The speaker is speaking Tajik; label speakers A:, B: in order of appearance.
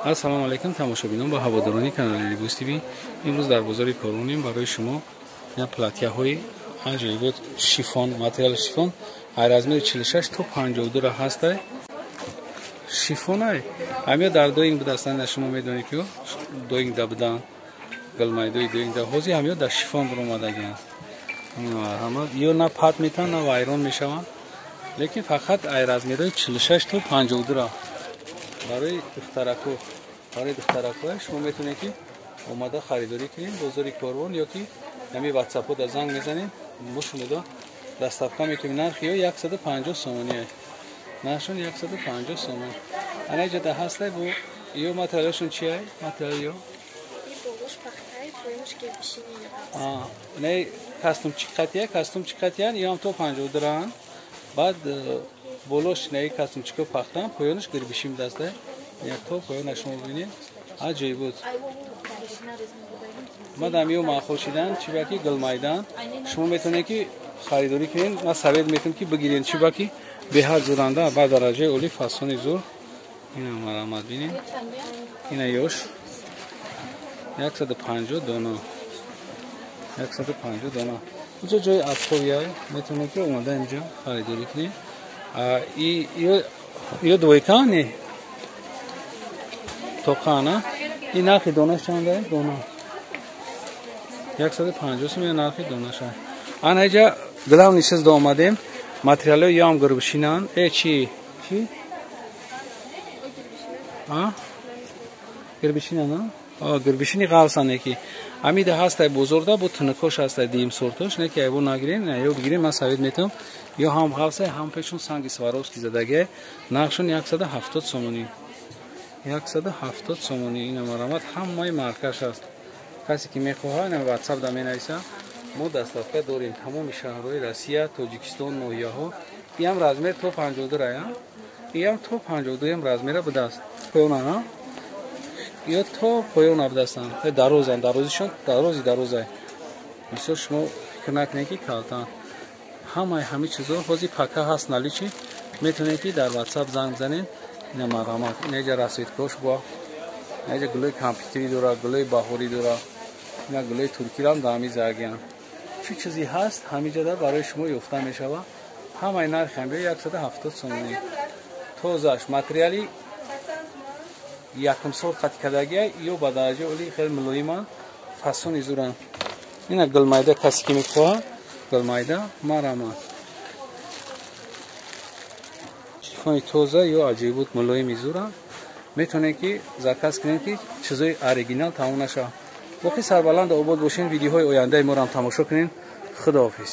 A: Ассалому алайкум тамошобинон ва ҳаводорони канали Либос ТВ. Имрӯз дар бозори Корвонем барои шумо ин платьяҳои аҷоибот шифон, материали шифон ай размери 46 то 52 ра ҳастай. Шифонай. Ҳамиё дар доинг будастанд, шумо медонед ки доинг да будан, гулмайдои доинг да. Ҳозир ҳамиё дар шифон баромадагианд. Ҳама ё на пат метан, на вайрон мешаванд. Лекин фақат ай размерҳои 46 то 52 ра. Барои духтарако, барои духтаракҳо шумо метавонед ки омада харидорӣ кунед бозори Корвон ё ки ҳамин ватсапҳо да занг мезанед, мо шумода доставка мекунем. Нархи ё 150 сомонӣ аст. Нархшон 150 сомон. Ана иҷа да ҳастай бо ё материалашон чи ай? Материал ё? Не костюмчик қатия, костюмчик қатиян, ё ҳам то 52 ран. Баъд болош неи костюмчико пахтан, поёнаш гирбишим дастай. Як то поёнаш шумо бибинед. Аҷоиб буд. Мадам ё маъқул шидан, чӣ ба ки гулмайдан. Шумо метавонед ки харидорӣ кунед. Ман совет метавонам ки бигиред, чӣ ба ки беҳад зуранда, ба дараҷаи олӣ фасони зур. Ина марамат бинед. Ина ёш 150 дона. 150 дона. Инҷо ҷои афтовия, метавонед ки омада инҷо харидорӣ кунед. Ё двойка не? Тоқа, на? Ин нархи донаш чанд аст? Дона. 150 сом ё нархи донаш аст. Ана инҷа главный чиз да омадем. Материалҳои ё ҳам гурбишинанд. Э чи? Чи? А? Гирбишинанд, а? Гирбишини ғалсан яки. Ҳамида ҳастай бозорда бо тунукош ҳастай дим сортош, не ки айбо нагирем, не ё бигирем, ман совет метавам. Ё ҳам ғалсай, ҳам пешон санги Сваровский задагиай. Нархшон 170 сомонӣ. 170 сомонӣ. Ина марамат ҳамаи маркаш аст. Касе ки мехоҳад, ина WhatsApp да менависа. Мо доставка дорем тамоми шаҳрҳои Россия, Тоҷикистон, ноҳияҳо. Иам размер то 52 рая. Иам то 52 ам размера будааст. Поёна, а? Ё то поёна будастанд. Дарозанд, дарозишон дарози дарозай. Бисёр шумо фикр накунед ки калтан. Ҳамаи ҳамин чизҳо ҳозир пака ҳаст наличи. Метавонед ки дар WhatsApp занг бизанед. Ина марҳамат. Ина иҷа расцветкош бо. Ина иҷа гулои компютерӣ дора, гулои баҳорӣ дора. Ина гулои туркирам дар ҳамин загиянд. Чӣ чизе ҳаст ҳамин ҷода барои шумо ёфта мешавад. Ҳамаи нархи ҳам 170 сомонӣ. Тозаш материали якум сорт қати кардагия, ё ба дараҷаи олӣ хеле мулоиманд, фасони зуранд. Ина гулмайда касе ки мехоҳад, гулмайда марҳамат. Шифони тоза ё аҷоибот мулоими зуранд. Метавонед ки заказ кунед ки чизои оригинал тамом нашавад. Боқӣ сарбаланд обод бошед, видеоҳои ояндаи моро ҳам тамошо кунед. Худоҳофиз.